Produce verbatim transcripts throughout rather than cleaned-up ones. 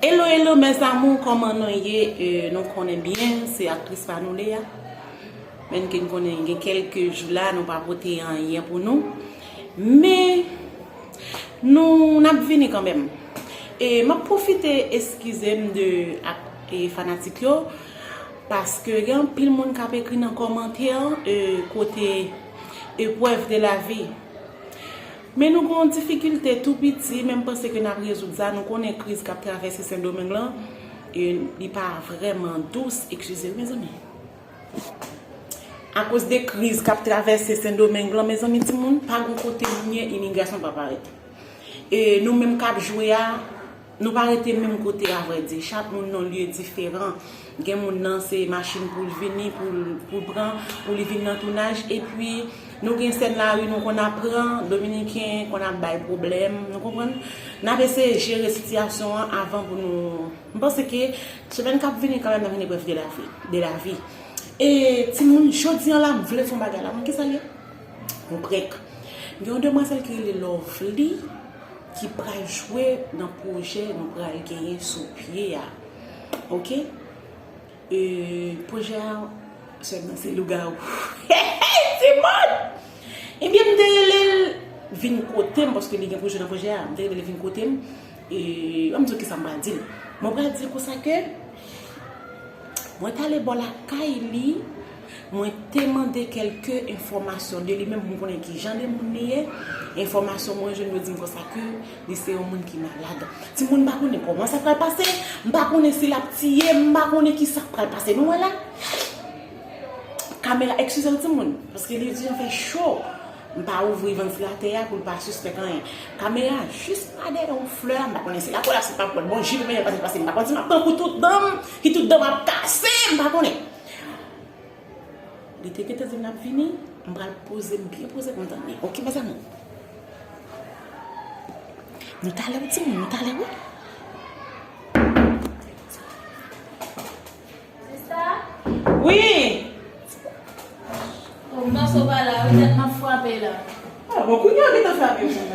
Hello, hello, mes amours, kòman nou ye? E, nou konnen byen, se aktris pa nou Lea. Menm ke n konnen gen kèlke jou la, nou pa pote anyen pou nou. Men, nou, n ap vini kanmenm. E, m ap pwofite eskize m de ak, e, fanatik yo, paske gen anpil moun k ap ekri nan kòmantè, e, kote eprèv de la vi. Men nou gen yon difikilte tou piti, men m panse ke n ap rezoud sa. Nou konnen kriz k ap travèse Sendomeng lan, e li pa vrèman dous, eskize wi, mezanmi. Akoz de kriz k ap travèse Sendomeng lan, mezanmi, timoun, pa gon kote moun ye, imigrasyon pa parèt. E nou menm k ap jwe a, nou pa rete menm kote, avrèdi. Chak moun nan lye diferan. Gen moun nan se machin pou l vini, pou l, pou l pran, pou li vin nan tounaj. Epi, nou gen sèn lari, nou konn ap pran, Dominiken konn ap bay pwoblèm, nou konprann? N ap eseye jere sitiyasyon an avan pou nou, m panse ke semèn k ap vini kanmenm, n ap vin eprèv de lavi, de lavi. E, timoun, jodi an la, m vle fè yon bagay la. Konn kisa l ye? Yon prank. Gen yon demwazèl ki rele Lovely ki pral jwe nan pwojè nou pral genyen sou pye a. Oke? E, pwojè a sèlman se lougawou. Timoun! Ebyen, m te rele l vin kote m, paske li gen pwojè nan pwojè a. M te rele l vin kote m. E, ban m di w kisa m pral di l. Mwen pral di l konsa ke mwen t ale bò lakay li, mwen te mande kèlke enfòmasyon de li menm pou m konnen ki jan de moun li ye. Enfòmasyon mwen jwenn yo di m konsa ke li se yon moun ki malad. Timoun, m pa konnen kòman sa pral pase, m pa konnen si l ap tiye m, m pa konnen kisa k pral pase. Nou wè la, kamera, eskize m timoun, paske li di an fè cho. M pa ouvri vantilatè a pou l pa sispèk anyen. Kamera jis pa dèyè yon flè, m pa konnen si l ap wè l, si l p ap wè l. Bon, jis mwen pase, pase, m pa konn si m ap tankou tout dan m, ki tout dan m ap kase, m pa konnen. Li te gentan di m l ap vini, m pral poze m byen poze pou m tann li. Oke, mezanmi? Nou talè wi, timoun, nou talè wi. Sista? Wi! O, m panse w pa la wi, tèt m ap frape la. A, bon, kounye a w gentan frape pou mwen.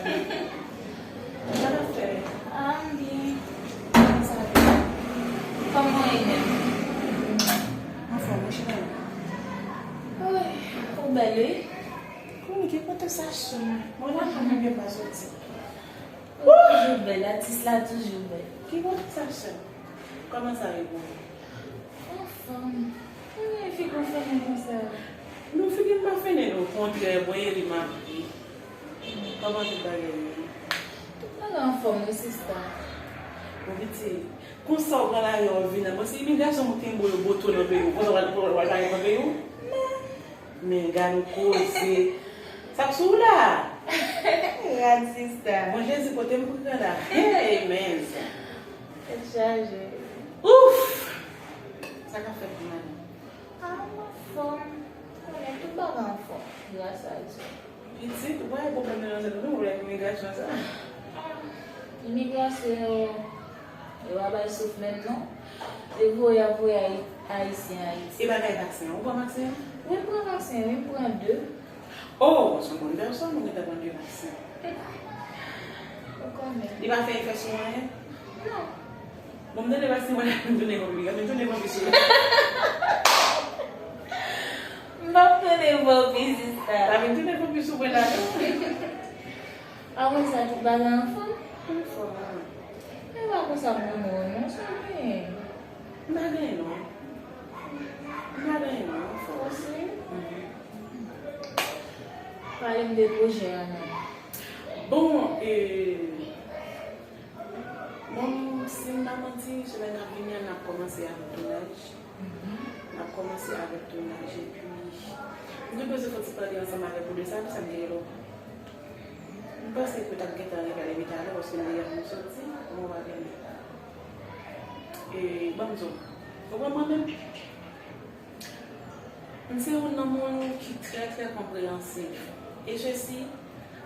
Sa w ap fè? A, m byen. Kòman w ye menm? Anfòm, wi, cheri. Woy, ou bèl, wi. Kounye a, ki kote sa sou mwen? Mwen la, mwen byen pa soti. Ou toujou bèl, atis la toujou bèl. Ki kote sa sou? Kòman sa ye pou ou? Anfòm. Mwen fi gon fennen konsa. Non, figi m pa fennen, non, okontrè, mwen ye li m ap ri. Kòman tout bagay ye? Tout bagay anfòm wi, sista. Bon, pitit, konsa w pran lari a w vin la. Bon, se imigrasyon pou kenbe w yo boto nan peyi w. Konsa w al, w al, w al parèt nan peyi w? Men, gade yon koze. Sa k sou w la? Rad, sista. Bon, Jezi, kote m pran la? Hey, men sa. Tèt chaje. Ouf! Sa k ap fèt pou madanm? A, m anfòm. Konnen tout bagay anfòm. Gras a Dye. Pitit, ou pa gen pwoblèm nan zòn nan, non, pwoblèm imigrasyon sa. Imigrasyon yo, yo pa bay souf menm non. Se voye y ap voye Ayi-, Ayisyen Ayiti. E bagay vaksen an, ou pran vaksen an? Wi, m pran vaksen, wi, m pran de. Oh, se yon bòn pèsòn, ou gentan pran de vaksen. Ou konnen. Li pa fè efè sou ou anyen? Non. Bon, m tande pase mwen la vin tounen vanpi, la vin tounen vanpi sou mwen. M p ap tounen vanpi, sista. La vin tounen vanpi sou mwen la, non. Apre sa, tout bagay anfòm? Anfòm, wi. E pa konsa m renmen w, non, sa w genyen? M pa genyen, non. M pa genyen, non, anfòm. Osi? Mhm. Pale m de pwojè a, non. Bon, e, Bon, si m pa manti, semèn k ap vini an, n ap kòmanse avèk tounaj. N ap kòmanse avèk tounaj, epi m te bezwen fè yon ti pale ansanm avèk ou de sa, pou sa m te rele w. M panse ke w t ap gentan rive ale pita lè, paske m deja fin soti, mwen pa vini. E, ban m di w, ou wè mwen menm? M se youn nan moun ki trè, trè konpreyansif. E sesi,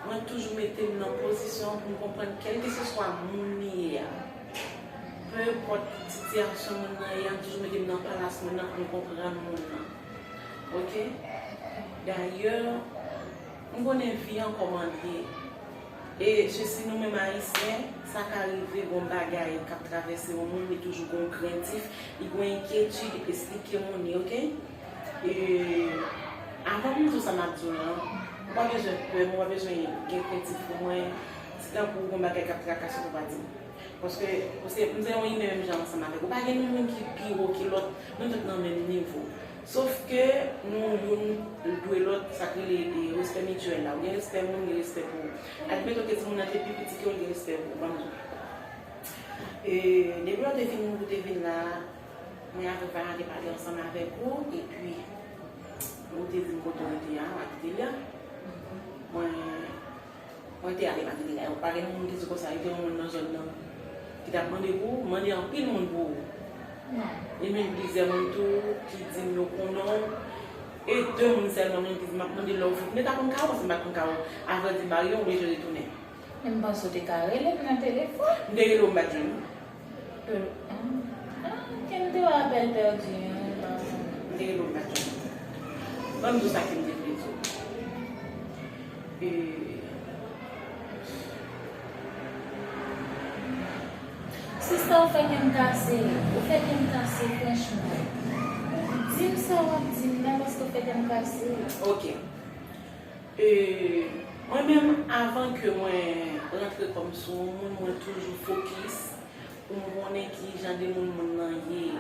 mwen toujou mete m nan pozisyon pou m konprann kèlkeseswa moun li ye a. Pe enpòt sitiyasyon moun nan ye a, m toujou mete m nan palas moun nan pou m konprann moun nan. Oke? Dayè, m konnen vi an kòman l ye. E sesi, nou menm Ayisyen, sa ka rive gon bagay k ap travèse yon moun, li toujou gon krentif, li gon enkyetid, esplike moun li, oke? E avan pou m di w sa m ap di w lan, ou pa bezwen pè m, ou pa bezwen gen krentif pou mwen, si tankou gon bagay k ap trakase w, ou pa di m. Paske ou se, m se yon imen menm jan ansanm avèk ou. Pa gen yon moun ki pi wo ki lòt, nou tout nan menm nivo. Sof ke nou youn dwe lòt, sa k rele, e, respè mityèl la. Ou gen respè moun, gen respè pou ou. Admeton ke timoun nan te pi piti ke w, l gen respè pou ou, ban m di w. E, depi lè w te vin, ou te vin la, mwen avèk Vayan te pale ansanm avèk ou, epi ou te di m kote w rete a, m a kite l la. Mwen, mwen te ale, m a kite l la. Pa gen moun ki di konsa, li te yon moun nan zòn nan ki t ap mande pou ou, mande anpil moun pou ou. Non. E menm plizyè moun tou ki di m yo konnen w. E de moun sèlman menm ki di m ap mande lè w fout. Men ta konn ka w, paske m pa t konn ka w. Avrèdi, m marye, m oblije retounen. Men m panse w te ka rele m nan telefòn. M te rele w, m pa t jwenn ou. Euh, ah, ah, ke m te wè apèl pèdi an, m pa konnen. M te rele w, m pa t jwenn ou. Ban m di w sa ke m te vle di w. E, sista, ou fè kè m kase. Ou fè kè m kase, franchman. Di m sa w ap di m nan, paske w fè kè m kase. Oke. E, mwen menm, avan ke mwen rantre kòm sou yon moun, mwen toujou fokis pou m konnen ki jan de moun moun nan ye.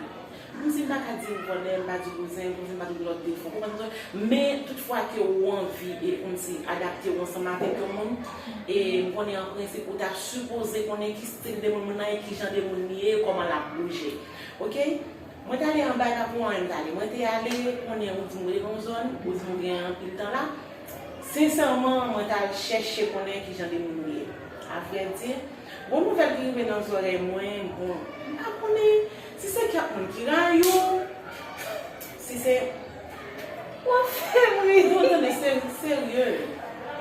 Menm si m pa ka di l vòlè, m pa di l bouzen, menm si m pa di l lòt defo, konprann sa? Men tout fwa ke ou anvi e kòmsi adapte w ansanm avèk yon moun, e m konnen an prensip ou t ap sipoze konnen ki stil de moun moun nan ye, ki jan de moun li ye, kòman l ap bouje. Oke? Mwen t ale anba, e pa pou anyen m t ale. Mwen te ale, konnen ou di m ou rete nan yon zòn, ou di m ou gen anpil tan la. Sensèman, mwen t al chèche konnen ki jan de moun ou ye. Avrèdi, gon nouvèl ki rive nan zòrèy mwen, bon, m pa konnen si se kèk moun ki rayi w, si se, w ap fè m ri. Non, tande, se serye.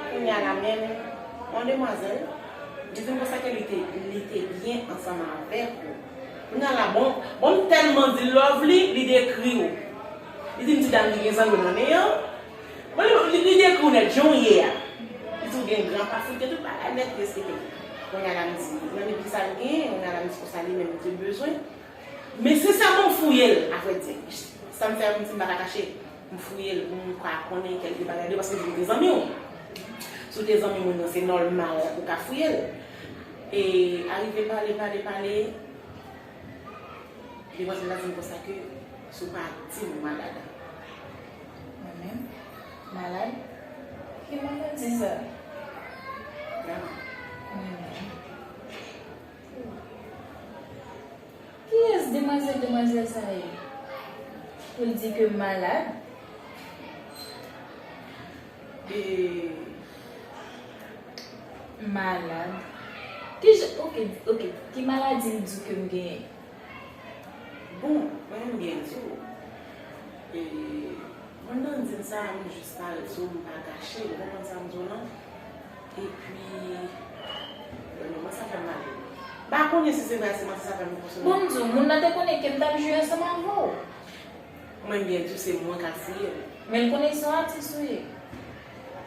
Kounye a la menm, yon demwazèl, li di m konsa ke li te, li te byen ansanm avèk ou. Kounye a la, bon, bon, m tèlman di l love li, li dekri w. Li di m ti dam li gen zanmi nan nen an. Bon, li, li, li dekri w nèt, jan w ye a. Li di w gen gran pa fout, gen tout bagay nèt, li esplike m. Kounye a la, m di, nan depi sa l gen, kounye a la, m di konsa li menm li te bezwen. Men sensèman, m fouye l, avrèdi. Sa m fè, m di m pa ka kache. M fouye l pou m ka konnen kèlke bagay de, paske li te zanmi w. Si w te zanmi moun nan, se nòmal ou ka fouye l. E arive pale, pale, pale. Demwazèl la di m konsa ke si w pa di m ou malad. Mwen menm? Malad? Ki maladi sa? Mwen menm. Kiyès demwazèl, demwazèl sa ye? Pou l di ke m malad? E, malad. Ki jan, oke, oke. Ki maladi l di w ke m genyen? Bon, mwen menm byen di w. E, moun nan di m sa, m jis parèt sou ou, m pa kache, ou konprann sa m di w lan? Epi, bon, mwen sa fè m mal. M pa konnen si se vre, si manti sa fè m fonksyone. Bon, m di w, moun nan te konnen ke m t ap jwi ansanm avè w. Mwen byen di w, se mwen k al fouye l. Men l konnen se yon atis ou ye.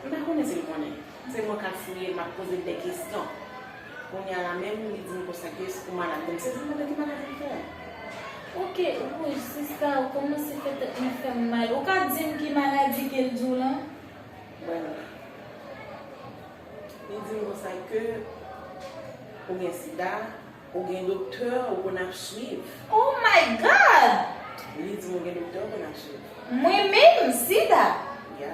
M pa konnen si l konnen. Se mwen k al fouye l, m ap poze l de kesyon. Kounye a la menm, li di m konsa ke ou malad. Bon, m sezi, m mande ki maladi m fè. Oke, wouy, sista, ou kòmanse fè tèt mwen fè m mal. Ou ka di m ki maladi ke l di w lan? Bon, li di m konsa ke ou gen sida, ou gen doktè ou konn ap swiv. Oh my God! Li di m ou gen doktè ou konn ap swiv. Mwen menm, sida? Ya.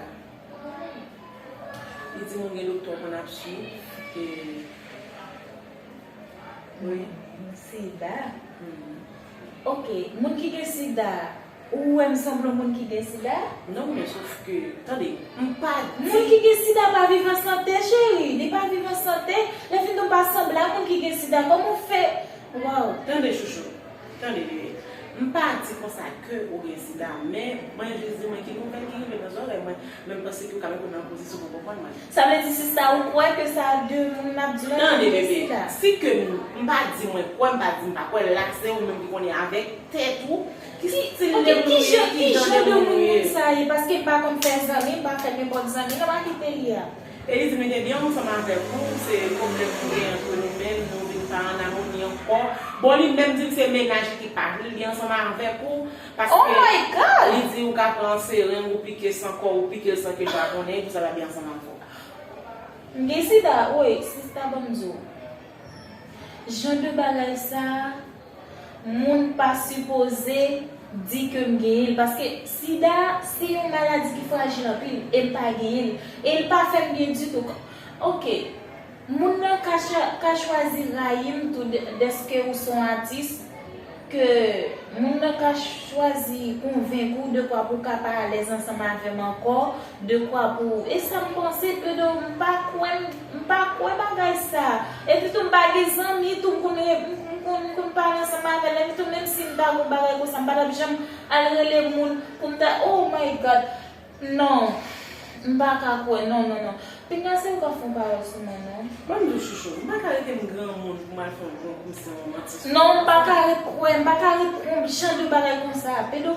Li di m ou gen doktè ou konn ap swiv. E, wi. Sida? Mhm. Oke, moun ki gen sida, ou wè m sanble yon moun ki gen sida? Non, men sof ke, tande, m pa di. Moun ki gen sida pa viv an sante, cheri. Li pa viv an sante. Lè fin tou m pa sanble ak moun ki gen sida. Kòman w fè? Waw. Tande, chouchou. Tande, bebe. M pa di konsa ke ou gen sida, men mwen jis di mwen ki nouvèl ki rive nan zòrèy mwen, men m panse ke ou ka mete w nan yon pozisyon pou w konprann mwen. Sa vle di, sista, ou kwè ke sa de moun n ap di la gen sida? Tande, bebe. Si ke m, m pa di mwen kwè, m pa di m pa kwè, la se ou menm ki konnen avèk tèt ou ki stil de moun ou ye, ki jan de moun ou ye. Oke, ki jan de moun sa ye? Paske m pa konn fè zanmi, m pa fè nenpòt zanmi nan, m a kite li a. E li di m li te byen ansanm avèk ou, se pwoblèm nou gen ant nou menm, nou vin pa an amoni ankò. Bon, li menm di m se mennaj li ki pa vle l byen ansanm avèk ou, paske Oh my God! li di ou ka pran sereng, ou pike san kò, ou pike l san ke l pa konnen, pou sa l pa byen ansanm avè w. M gen sida, wi, sista, ban m di w. Jan de bagay sa, moun pa sipoze di ke m genyen l. Paske sida, se yon maladi ki frajil anpil, e m pa genyen l. E l pa fè m byen ditou. Ok, moun nan ka, cha- ka chwazi rayi m tou de- dèske ou se yon atis, ke moun nan ka chwazi konvenk ou dekwa pou w ka pa alèz ansanm avè m ankò, dekwa pou. E sa m panse, Pedro, m pa kwè, m pa kwè bagay sa. Epi tou, m pa gen zanmi, tou, m konn, m konn, m konn pale ansanm avè l, epi tou, menm si m ta gon bagay konsa, m pa t ap janm al rele moun pou m ta, oh my God. Non, m pa ka kwè, non, non, non. Piga se ou k ap fè yon pawòl sou mwen, non. Ban m di w, chouchou, m pa ka rete m granmoun pou m al fè yon, yon, kòmsi yon manti sou. Non, m pa ka ret kwè, m pa ka ret kwè yon jan de bagay konsa. Pedro,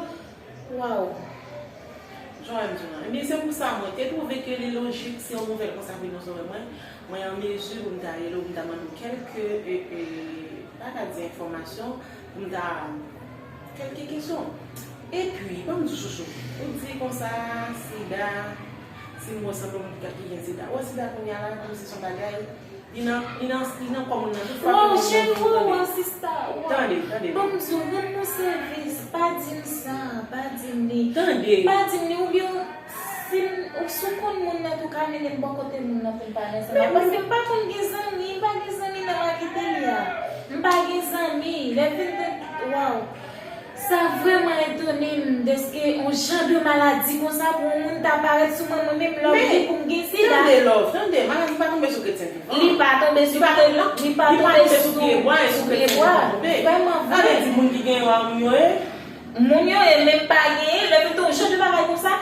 waw. Jan w wè m di w lan. Ebyen, se pou sa mwen te twouve ke li lojik si yon nouvèl konsa vin nan zòrèy mwen, mwen an mezi pou m ta rele w, pou m ta mande w kèlke, e, e, pa ka di enfòmasyon, pou m ta kèlke kesyon. Epi, ban m di w, chouchou, ou di konsa, sida, si m wè sanble yon moun ki gen sida. Ou wè sida kounye a la, kòmsi se yon bagay, li nan, li nan, li nan kò moun nan, tout fwa ke moun nan fin tande. Tande, tande. Ban m di w, rann mwen sèvis, pa di m sa, pa di m li. Tande. Pa di m li, oubyen Si m, ou, si w konn moun nan tou, ka mennen m bò kote moun nan pou m pale ansanm avè l. Paske m pa konn gen zanmi, m pa gen zanmi nan m akite li a. M pa gen zanmi. Lè vin de, waw. Sa vrèman etone m dèske yon jan de maladi konsa pou yon moun ta parèt sou mwen, mwen menm love li pou m gen sida. Tande love, tande, maladi pa tonbe sou kretyen vivan. Li pa tonbe sou kretyen, li pa tonbe sou pyebwa, sou kretyen vivan tonbe. Vrèman vre. Sa vle di moun ki gen yo a moun yo ye? Moun yo ye, men m pa genyen, lè vin de yon jan de bagay konsa,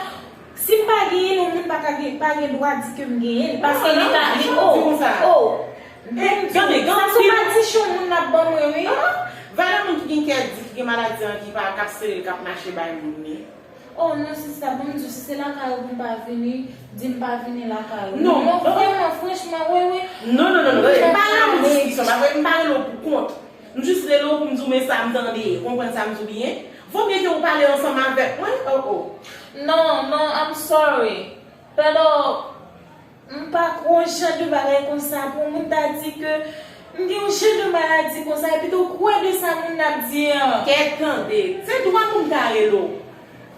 Si m pa genyen l, yon moun pa ka gen, pa gen dwa di ke m genyen l. Paske li pa, li, oh, oh. Sa se yon madichon moun ap ban mwen, wi. Valè moun ki gen kè di, ki gen maladi an, ki pa, k ap sere l, k ap mache bay moun li. Oh non, sista, ban m di w, si se lakay ou pou m pa vini, di m pa vini lakay ou. Non, non, non. Vrèman, franchman, wi, wi. Non, non, non, non. M pa la pou diskisyon, pa vre, m pa rele w pou kont. M jis rele w pou m di w men sa m tande, konprann sa m di w byen. Vo mye ke ou pale ansanm avèk mwen, oh oh. Non, non, I'm sorry. Pero, m pa kwè yon jan de bagay konsa pou moun ta di ke m gen yon jan de maladi konsa, epi tou kwè de sa moun nan ap di an. Kèt tande, se dwa pou m ta rele w.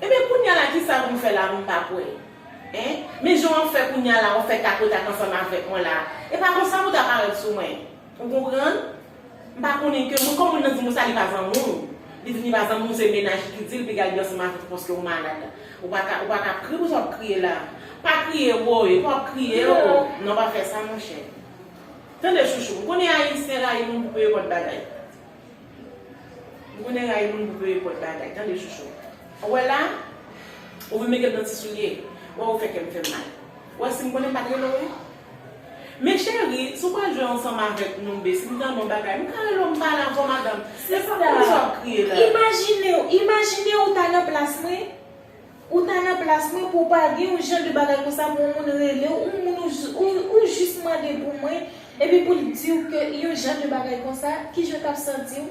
Ebyen kounye a la kisa pou m fè la pou m pa kwè? Hein? Men jan w ap fè kounye a la, w ap fè takotak ansanm avèk mwen la. E pa konsa pou w ta parèt sou mwen. Ou konprann? M pa konnen ke moun, kòm moun nan di m konsa li pa zanmi w. Li di li pa zanmi w, se mennaj li ki di l piga l byen ansanm avèk ou paske ou malad. Ou pa ka, ou pa ka ap kriye, poukisa w ap kriye la? Pa kriye woy, pa w ap kriye oh. Non, pa fè sa monchè. Tande chouchou, m konnen ayisyen rayi moun pou peyi pòt bagay. M konnen rayi moun pou peyi pòt bagay, tande chouchou. Ou wè la, ou vin mete m nan ti soulye, wè ou fè kè m fè m mal. Ou wè si m konnen m pa t rele w wi. Men cheri, si w pral jwe ansanm avèk Noube, si m tande yon bagay, m ka rele w, m pale avè w madanm. E pa pou sa w ap kriye la. Imajine w, imajine w ta nan plas mwen, ou ta nan plas mwen pou w pa gen yon jan de bagay konsa pou yon moun rele w, yon moun ou, ou, ou jis mande pou mwen, epi pou l di w ke yon jan de bagay konsa, kijan w t ap santi w?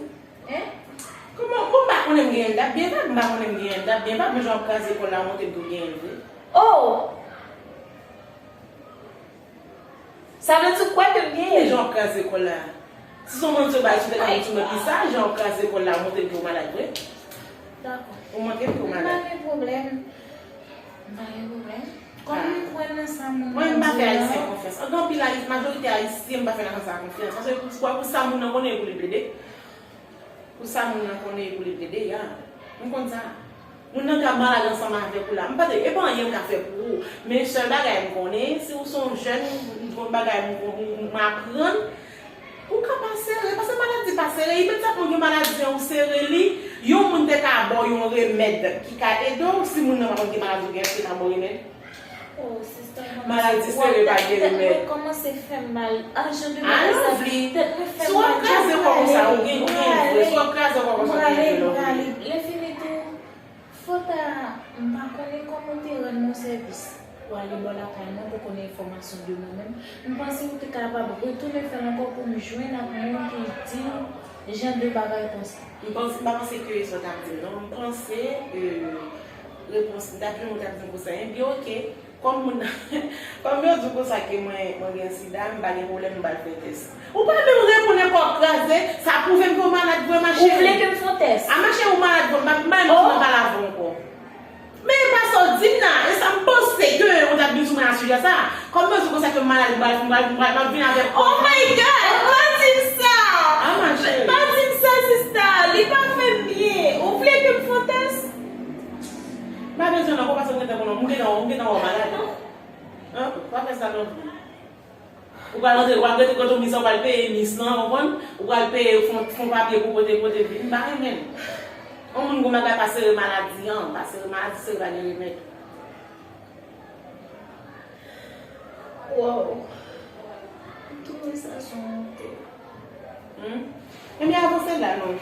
Hein? Kòman, bon, m pa konnen m genyen l, t ap byen, m pa konnen m genyen l, t ap byen, pa bon jan w ap kraze kò w la, w montre m tou genyen l vre. Oh! Sa vle di ou kwè ke m genyen l? Men jan w ap kraze kò w la. Si se yon manti w bay, si w te ka montre mwen plis sa, jan w ap kraze kò w la, montre m ke w malad vre. Dakò. Ou montre m ke w malad. M pa gen pwoblèm. M pa gen pwoblèm. Kòm m kwè nan sa moun nan di an. Mwen, m pa fè Ayisyen konfyans. Gen anpil Ayisyen, majorite Ayisyen, m pa fè nan sa konfyans. Paske pou, pou, pou sa moun nan konnen, e pou li plede. Pou sa moun nan konnen e pou li plede a. M konn sa. Moun nan ka malad ansanm avèk ou la. M pa te, e pa anyen m ka fè pou ou. Men sèl bagay m konnen, si ou se yon jèn, m konn bagay m, m, m, m aprann, ou ka pa sere. Paske maladi pa sere. Imedyatman gen maladi an, ou sere li. Yon moun te ka ba w yon remèd ki ka ede w. Si moun nan pa konn ki maladi ou gen, te ka ba w remèd. Oh, sista, maladi sere pa gen remèd. Tèt mwen kòmanse fè m mal. Ah, jan de bagay sa, tèt mwen fè m mal. Si w ap kraze kò konsa, ou gen, ou gen vre. Si w ap kraze kò konsa, ou gen vre. Lè fini tou, fò ta, m pa konnen kòman w te rann mwen sèvis. Ou ale bò lakay mwen pou konnen enfòmasyon de mwen menm. M panse ou te kapab retounen fè l ankò pou m jwenn ak moun ki di l jan de bagay konsa. M panse, m pa panse ke sa w t ap di m non. M panse, euh, repons m t ap jwenn ou t ap di m konsa. Ebyen, oke. Kòm moun, kòm yo di w konsa ke mwen, mwen gen sida, m pa gen pwoblèm, m pral fè tès. Ou pa menm reponn ankò, kraze, sa pwouve m ke w malad vre, ma cheri. Ou vle ke m fè yon tès? A, ma cheri, ou malad vre, m pa, m pa menm pale avè w ankò. Men e pa sa w di m nan, e sa m panse ke ou t ap di sou mwen a sijè sa. Kòm mwen di w konsa ke m malad, m pral, m pral, m pral, m ap vin avèk... Oh my God! Pa di m sa! Ah, ma chérie. Pa di m sa, sista! Li pa fè m byen! Ou vle ke m fè yon tès? M pa bezwen non, paske m gentan konnen, m gentan, m gentan wè w malad. An, pa fè sa non plis. Ou pral rantre, w ap rete kote w, men sa w pral peye mis lan, w konprann? Ou pral peye fon, fon papye pou pote, pote vin. M pa renmen l. Yon moun gon bagay pa sere maladi an, pa sere maladi, sere pa gen remèd. Wow. M twouve sa se yon wonte. Hmm? Ebyen, avanse la, non.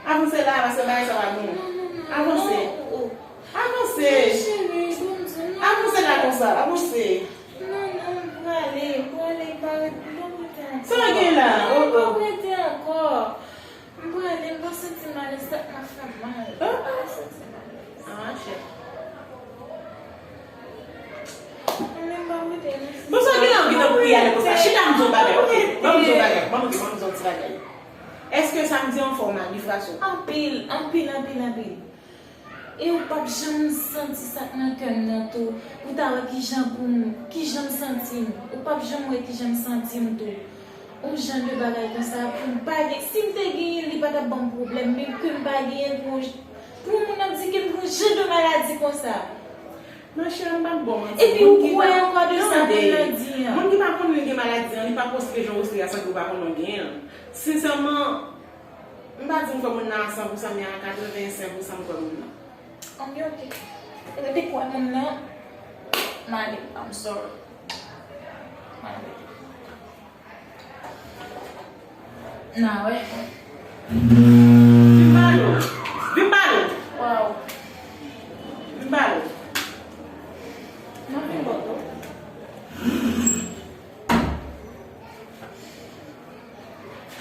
Avanse la, paske bagay sa pa bon. Non, non, non, avanse. Non, oh, oh. Avanse. Non, cheri, bon, non. Avanse la konsa, avanse. Non, non, m prale, m prale, m pa ret-, m pa rete ankò. Sa w gen la? Non, oh, m pa oh. Rete ankò. M prale, m pa santi m alèz, tèt mwen ap fè m mal. Ah, ah. M pa santi m alèz. Ah, chè. Mwen menm pa rete, non. Bon, sa w gen la, w gentan pou prale konsa. Chita, m di w yon bagay, ok? Ban m di w yon bagay, ban m di, ban m di w yon ti bagay. Èske samdi an fè w mal, li frape w? Anpil, anpil, anpil, anpil. E ou p ap janm santi sa k nan kè m nan tou, pou w ta wè kijan pou m, kijan m santi m. Ou p ap janm wè kijan m santi m tou. Yon jan de bagay konsa, pou m pa gen, si m te genyen l, li pa t ap ban m pwoblèm, men ke m pa genyen l, pou, pou yon moun ap di ke m gen yon jan de maladi konsa. Ma chère, m p ap ba w manti. Epi ou kwè ankò de sa moun nan di an. Moun ki pa konnen l gen maladi an, li pa posib ke jan w resite a santi w pa konnen w genyen l. Sensèman, m pa di m kwè moun nan a san pousan, men a katrevensenk pousan m kwè moun nan. Anben, oke. Rete kwè moun nan. M ale, I'm sorry. M ale. N a wè. Vin pale w. Vin pale w. Wow. Vin pale w. M ap vin bò w tou.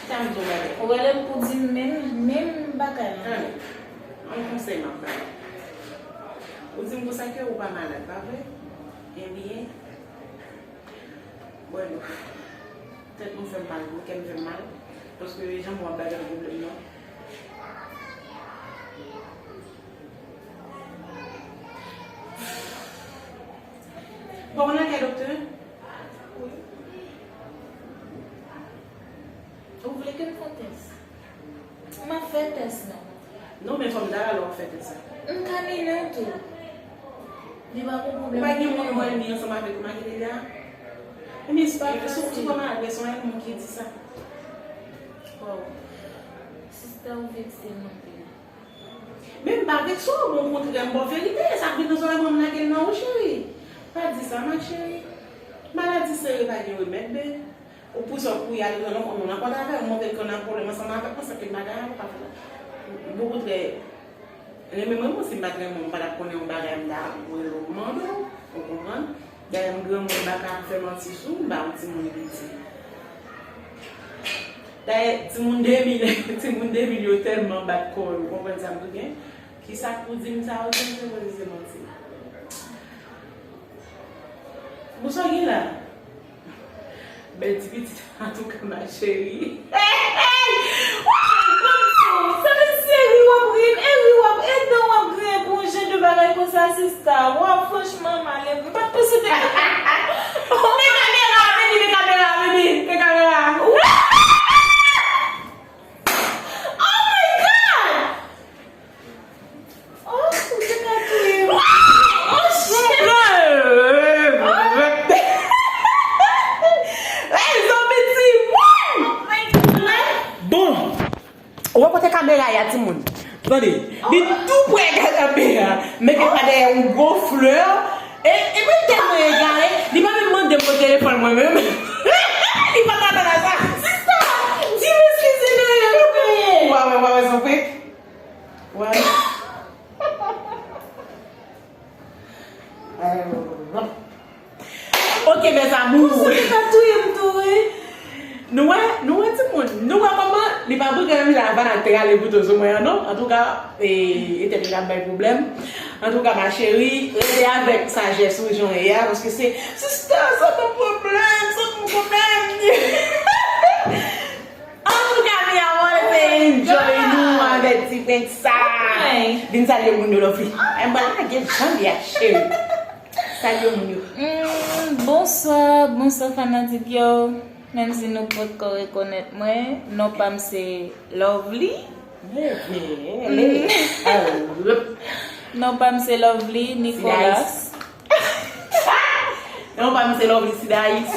Sa m di w bagay. Ou rele m pou di m menm, menm bagay la. Tande, yon konsèy m ap ba w. Ou di m konsa ke ou pa malad, pa vre? Ebyen, bwè dlo. Tèt mwen fè m mal, wi, kè m fè m mal. Paske jan mwen ap bagay pwoblèm nan. Bon, ou nan kay doktè? Wi. Ou vle ke m fè tès? M ap fè tès nan. Non, men fò m ta la lè w ap fè tès la. M ka mennen w tou. Li pa gon pwoblèm. Ou pa gen moun ou renmen ansanm avèk ou, Makenelya? Ebyen, se pa, se, se pa malad, men se yon moun ki di sa. Wow. Sista, ou vekse m anpil. Men m pa vekse w, men okontrè, m ba w verite, sa k vin nan zòrèy mwen, m lage l nan ou, cheri. Pa di sa, ma cheri. Maladi sere pa gen remèd, bebe. Ou pouse w pou y al nan yon moun nan kòd avè w, montre ke w nan pwoblèm ansanm avèk mwen, sa ke bagay la, ou pa fè la. Okontrè, renmen mwen, mwen, si m pa t renmen w, m pa t ap konnen yon bagay, m ta ap rele w, m mande w, ou konprann? Dayè, m granmoun, m pa ka fè manti sou w, m pa yon timoun piti. Dayè, timoun de mil, timoun de mil yo tèlman bat kò yo, ou konprann sa m di w, gen? Kisa k pou di m sa yo, gen, se vre, se manti. Bon, sa w gen la? Bèl ti pitit, antouka, ma chérie. Hey, hey! Wouy! Sa vle di se ri w ap ri, e ri w ap, e dan w ap griyen pou yon jan de bagay konsa, sista. Waw, franchman, m ale. M pa t panse te... Men kamera, men li, men kamera, men li, men kamera. Oh my God! Oh, ou te ka touye m. Oh, shit! Hey, zanmi timoun! Oh my God! Bon, ou wè kote kamera a, timoun? Tande, li tou pre gade kamera. Men gen pa dèyè yon gwo flè. E, e mwen tèlman egare, li pa menm mande m pou telefòn mwen menm. Li pa t atann a sa. Sista, di m eskize, men, men, men. Wa wè, wa wè, se yon prank. Wa. Antouka, menm jan Havana te rale kouto sou mwen an, non? Antouka, e, entènèt la ap bay pwoblèm. Antouka, ma chérie, rete avèk sajès ou jan w ye a, paske se, sista, sa pa pwoblèm, sa pa pwoblèm. Antouka, mi amor, se enjoy nou avèk ti prank sa. Vin salye moun yo, Lovely. Mwen lage jan li a, cheri. Salye moun yo. Mm, bonswa, bonswa fanatik yo. Menm si nou potko rekonèt mwen, non pa m se Lovely. Non pa m se Lovely Nicolas. Non pa m se Lovely Sidais.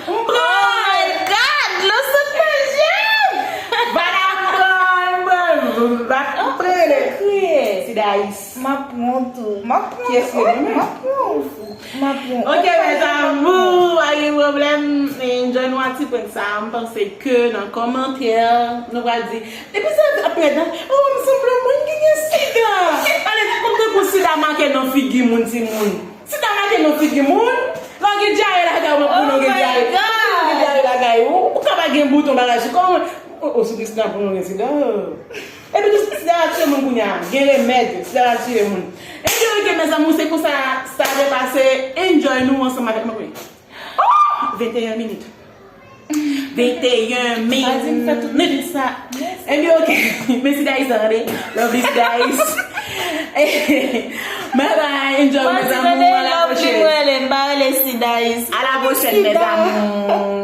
Oh my God, lo sot nan je. Vagabon, vagabon, vagabon. Sidais. M ap pran tou. M ap pran Kiyès tou. Li menm? M ap pran tou. M ap pran. Ok, mes amours, pa gen pwoblèm. Enjoy nou a ti prank sa. M panse ke nan kòmantè nou pral di. Epi sa ap rèd nan. Oh, m sanble moun ki gen sida. Ale, kòm tankou sida make nan figi moun, timoun. Sida make nan figi moun. Lè w gen dyare lakay ou, moun gen dyare. Moun gen dyare lakay ou. Ou ka pa gen bouton bagay sou kò w. O, o, sou Krisna pou nou gen sida. Epi tou, sida a tiye moun kounye a. Gen remèd, sida a tiye moun. Epi ok, mes amours, se konsa sa te pase. Enjoy nou ansanm avèk nou. Oh! Venteyen minit. Venteyen minit. Epi ok, men Sidais tande. Lovely Sidais. Bye bye, enjoy, mes amours, à la prochaine. Mwen le, mwen le Sidais. À la prochaine, mes amours.